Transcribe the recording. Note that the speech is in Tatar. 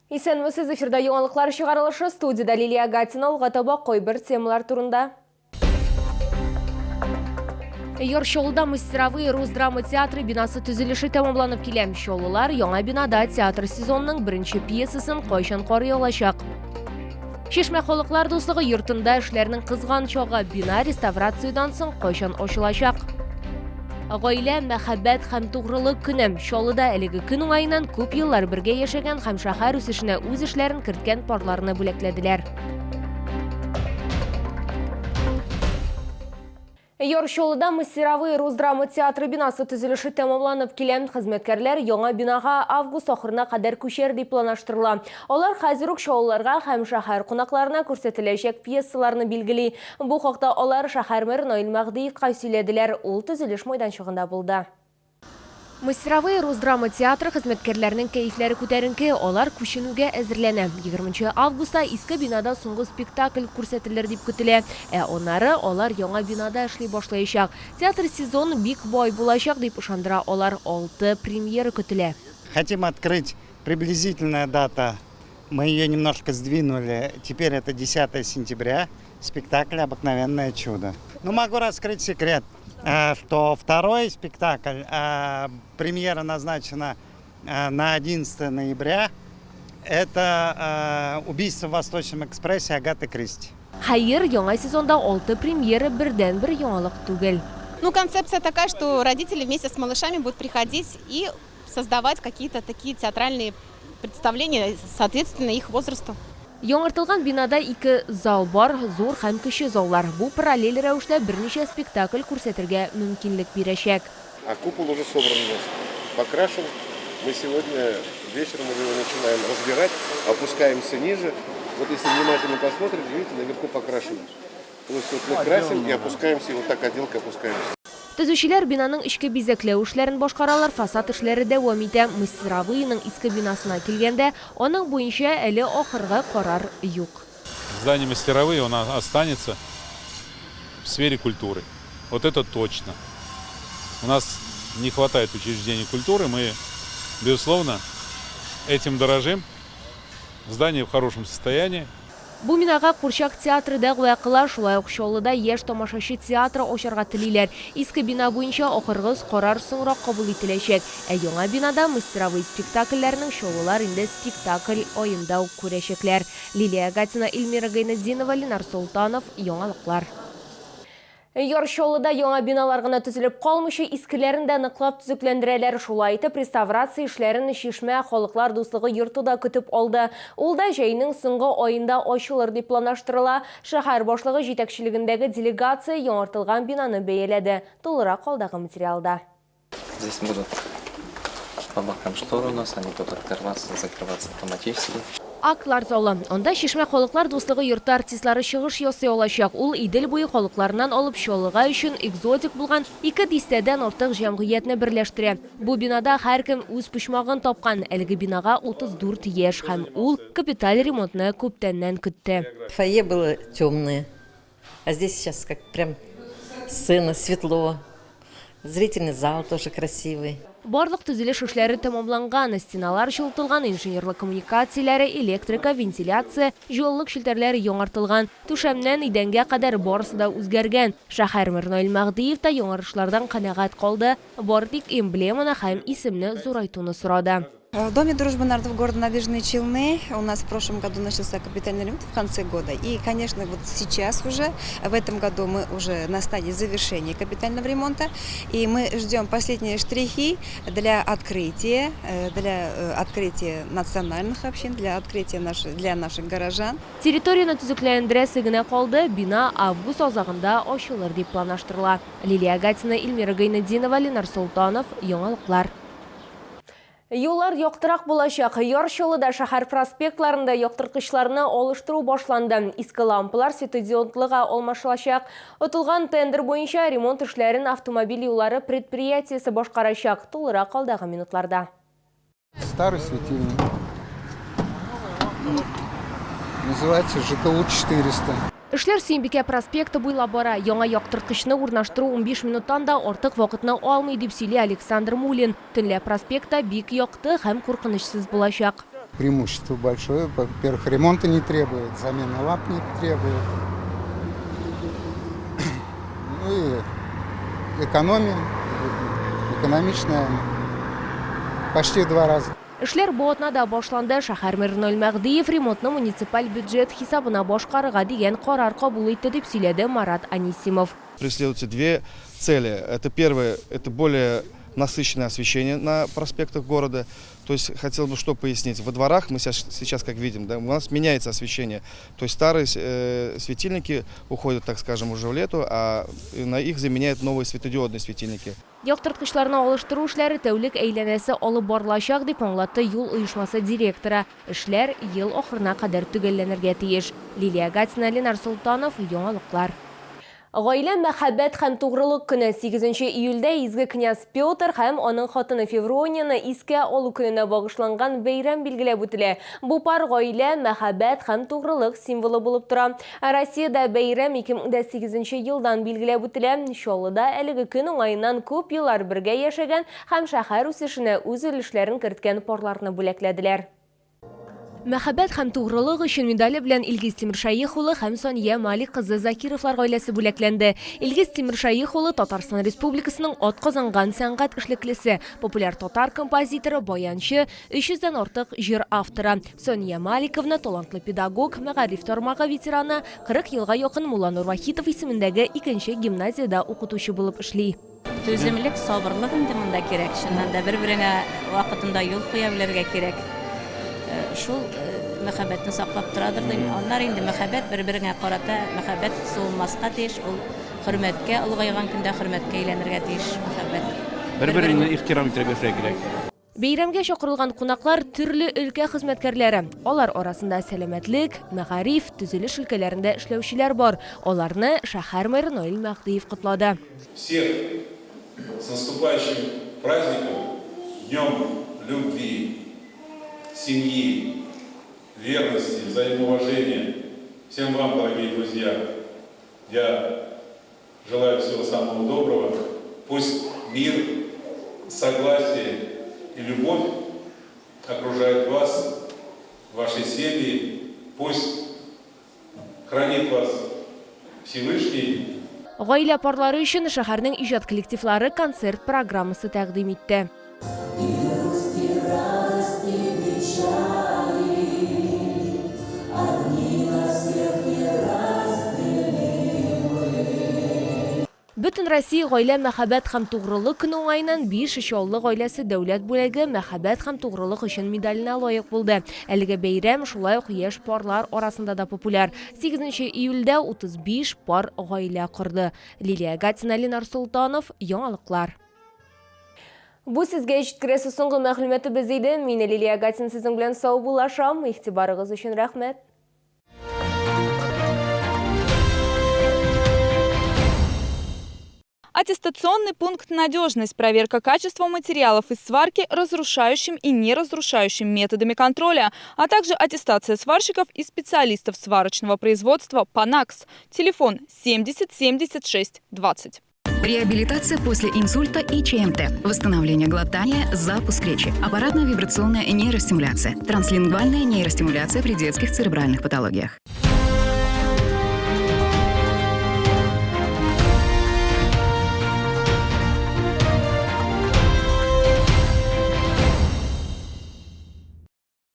Исәнмесез, эфирда яңалыклар чыгарылышы, студиядә Лилия Гатина, алга таба кайбер темалар турында. Яр Чаллыда мастеровые рус драма театры бинасы төзелеше тәмамланып килә. Чаллылар яңа бинада театр сезонының беренче пьесасын кайчан карый алачак? Чишмә халыклар дуслыгы йортында эшләрнең кызган чагы, бина реставрациядән соң кайчан ачылачак? Гаилә, мәхәббәт һәм тугрылык көне. Чаллыда әлеге көн уңаеннан күп еллар бергә яшәгән һәм шәһәр үсешенә үз эшләрен керткән парларны бүләкләделәр. Яр Чаллыда Мастеровые рус драма театры бинасы төзелеше тәмамланып килә. Хезмәткәрләр яңа бинага август ахырына кадәр күчәр дип планлаштырыла. Алар хәзер үк чаллыларга һәм шәһәр кунакларына күрсәтеләчәк пьесаларны билгели. Бу хакта алар шәһәр мэры Наил Мәһдиевка сөйләделәр. Ул төзелеш майданчыгында булды. Мастеровые рус драма театры хезмәткәрләренең кәефләре күтәренке, алар күченүгә әзерләнә. Егерменче августта иске бинада соңгы спектакль күрсәтелер дип көтелә. Ә аннары алар яңа бинада эшли башлаячак. Театр сезон бик бай булачак, дип ышандыра алар. Алты премьера көтелә. Хотим открыть, приблизительная дата, мы ее немножко сдвинули, теперь это 10 сентября, спектакль «Обыкновенное чудо». Ну, могу раскрыть секрет. Э, что второй спектакль, э, премьера назначена э, на 11 ноября, это «Убийство в Восточном экспрессе» Агаты Кристи. Хәер, яңа сезонда алты премьера бердәнбер яңалык түгел. Ну, концепция такая, что родители вместе с малышами будут приходить и создавать какие-то такие театральные представления, соответственно, их возрасту. Яңартылган бинада ике зал бар, зур һәм кече заллар. Бу параллель рәвештә берничә спектакль күрсәтергә мөмкинлек бирәчәк. А купол уже собран у нас, покрашен. Мы сегодня вечером уже его начинаем разбирать, опускаемся ниже. Вот если внимательно посмотрите, видите, наверху покрашено. То есть вот мы красим и опускаемся, и вот так отделка опускаемся. Төзүчеләр бинаның эчке бизәкләү эшләрен башкаралар, фасад эшләре дәвам итә. Мастеровыйның иске бинасына килгәндә, аның буенча әле ахыргы карар юк. Здание Мастеровые, он останется в сфере культуры. Вот это точно. У нас не хватает учреждений культуры, мы, безусловно, этим дорожим. Здание в хорошем состоянии. Бу бинага курчак театры дәгъва кыла, шулай ук Чаллыда яшь тамашачы театры ачарга телиләр. Иске бина буенча ахыргы карар соңрак кабул ителәчәк. Ә яңа бинада мастеровые спектакльләренең чаллылар инде спектакль аенда ук күрәчәкләр. Лилия Гатина, Эльмира Гайнетдинова, Ленар Солтанов, Яңалыклар. Яр Чаллыда яңа биналар гына төзелеп калмыйча, искеләрен дә ныклап төзекләндерәләр. Шулай итеп, реставрация эшләрен Чишмә халыклар дуслыгы йорты да көтеп алды. Ул да җәйнең соңгы аенда ачылыр дип планлаштырыла. Шәһәр башлыгы җитәкчелегендәге делегация яңартылган бинаны бәяләде. Тулырак алдагы материалда. Здесь будут по бокам шторы у нас, они будут открываться, закрываться автоматически. Актлар залы. Анда Чишмә халыклар дуслыгы йорты артистлары чыгыш ясый алачак. Ул Идел буе халыкларыннан алып Чаллыга өчен экзотик булган ике дистәдән артык җәмгыятьне берләштерә. Бу бинада һәркем үз почмагын тапкан. Әлеге бинага 34 яшь һәм ул капиталь ремонтны күптәннән көтте. Фойе было темное, а здесь сейчас как прям сцена, светло. Зрительный зал тоже красивый. Барлык төзелеш эшләре тәмамланган, стеналар җылытылган, инженерлык коммуникацияләре, электрика, вентиляция, җылылык челтәрләре яңартылган. Түшәмнән идәнгә кадәр барысы да үзгәргән. Шәһәр мэры Наил Мәһдиев та яңарышлардан канәгать калды, бары тик эмблеманы һәм исемне зурайтуны сорады. В Доме дружбы народов города Набережные Челны у нас в прошлом году начался капитальный ремонт в конце года. И, конечно, вот сейчас уже, в этом году мы уже на стадии завершения капитального ремонта. И мы ждем последние штрихи для открытия, э, для э, открытия национальных общин, для открытия наших, для наших горожан. Территорияне төзекләндерәсе генә калды, бина август азагында ачылыр дип планлаштырыла. Лилия Гатина, Эльмира Гайнетдинова, Ленар Солтанов, Яңалыклар. Юллар яктырак булачак. Яр Чаллыда шәһәр проспектларында яктырткычларны алыштыру башланды. Иске лампалар светодиодлыга алмашылачак. Отылган тендер буенча ремонт эшләрен автомобиль юллары предприятиесе башкарачак. Тулырак алдагы минутларда. Старый светильник. Называется ЖКУ 400. Эшләр Сөембикә проспекты буйлап бара. Яңа яктырткычны урнаштыру 15 минуттан да артык вакытны алмый, дип сөйли Александр Мулин. Төнлә проспектта бик якты һәм куркынычсыз булачак. Преимущество большое. Во-первых, ремонта не требует, замена ламп не требует. Ну и экономия, экономичная почти в два раза. Эшләр бу атнада башланды. Шәһәр мэры Наил Мәһдиев ремонтны муниципаль бюджет хисабына башкарырга дигән карар кабул итте, дип сөйләде Марат Анисимов. Преследуются две цели. Это первое, это более насыщенное освещение на проспектах города. То есть хотел бы что пояснить. Во дворах мы сейчас, как видим, да, у нас меняется освещение. То есть старые светильники уходят, так скажем, уже в лету, а на их заменяют новые светодиодные светильники. Яктырткычларны алыштыру эшләре тәүлек әйләнәсе алып барылачак, дип аңлатты юл оешмасы директоры. Эшләр ел ахырына кадәр төгәлләнергә тиеш. Лилия Гатина, Ленар Солтанов, Яңалыклар. Гаилә, мәхәббәт һәм тугрылык көне 8 июльдә изге князь Петр һәм аның хатыны Февронияны искә алу көненә багышланган бәйрәм билгеләп үтелә. Бу пар гаилә, мәхәббәт һәм тугрылык символы булып тора. Россиядә бәйрәм 2008 елдан билгеләп үтелә. Чаллыда әлеге көн уңаеннан күп еллар бергә яшәгән һәм шәһәр үсешенә үз өлешләрен керткән парларны бүләкләделәр. Мәхәббәт һәм тугрылык өчен медале белән Илгиз Тимершәех улы һәм Сания Малик кызы Закировлар гаиләсе бүләкләнде. Илгиз Тимершәех улы Татарстан Республикасының атказанган сәнгать эшлеклесе, популяр татар композиторы, баянчы, 300 дән артык җыр авторы. Сания Маликовна талантлы педагог, мәгариф тармагы ветераны, 40 елга якын Мулланур Вахитов исемендәге икенче гимназиядә укытучы булып эшли. Түземлек, сабырлык инде монда кирәк. Чыннан да бер-береңә вакытында юл куя белергә кирәк. Шул мәхәббәтне саклап торадыр дим. Аннары инде мәхәббәт бер-береңә карата мәхәббәт суынмаска тиеш, ул хөрмәткә, олыгайган көндә хөрмәткә әйләнергә тиеш мәхәббәт. Бер-береңне ихтирам итәргә яшәргә кирәк. Бәйрәмгә чакырылган кунаклар төрле өлкә хезмәткәрләре. Алар арасында сәламәтлек, мәгариф, төзелеш өлкәләрендә эшләүчеләр бар. Аларны шәһәр мэры Наил Мәһдиев котлады. Всех с наступающим праздником, Днем любви, семьи, верности, взаимоуважения. Всем вам, дорогие друзья, я желаю всего самого доброго. Пусть мир, согласие и любовь окружают вас, ваши семьи. Пусть хранит вас Всевышний. Гаилә парлары өчен шәһәрнең иҗат коллективлары концерт программасы тәкъдим итте. Радости, печали, одни на всех неразделимы. Бөтен Россия гаилә, мәхәббәт һәм тугрылык көне уңаеннан биш Чаллы гаиләсе дәүләт бүләге Мәхәббәт һәм тугрылык өчен медаленә лаек булды. Әлеге бәйрәм шулай ук яшь парлар арасында да популяр. 8 июльдә 35 пар гаилә корды. Лилия Гатина, Ленар Солтанов, Яңалыклар. Бу сезгә җиткерәсе соңгы мәгълүматыбыз иде. Мин Лилия Гатина сезнең белән саубуллашам. Игътибарыгыз өчен рәхмәт. Аттестационный пункт «Надежность». Проверка качества материалов из сварки разрушающим и неразрушающим методами контроля, а также аттестация сварщиков и специалистов сварочного производства по НАКС. Телефон 70 76 20. Реабилитация после инсульта и ЧМТ. Восстановление глотания, запуск речи. Аппаратно-вибрационная нейростимуляция. Транслингвальная нейростимуляция при детских церебральных патологиях.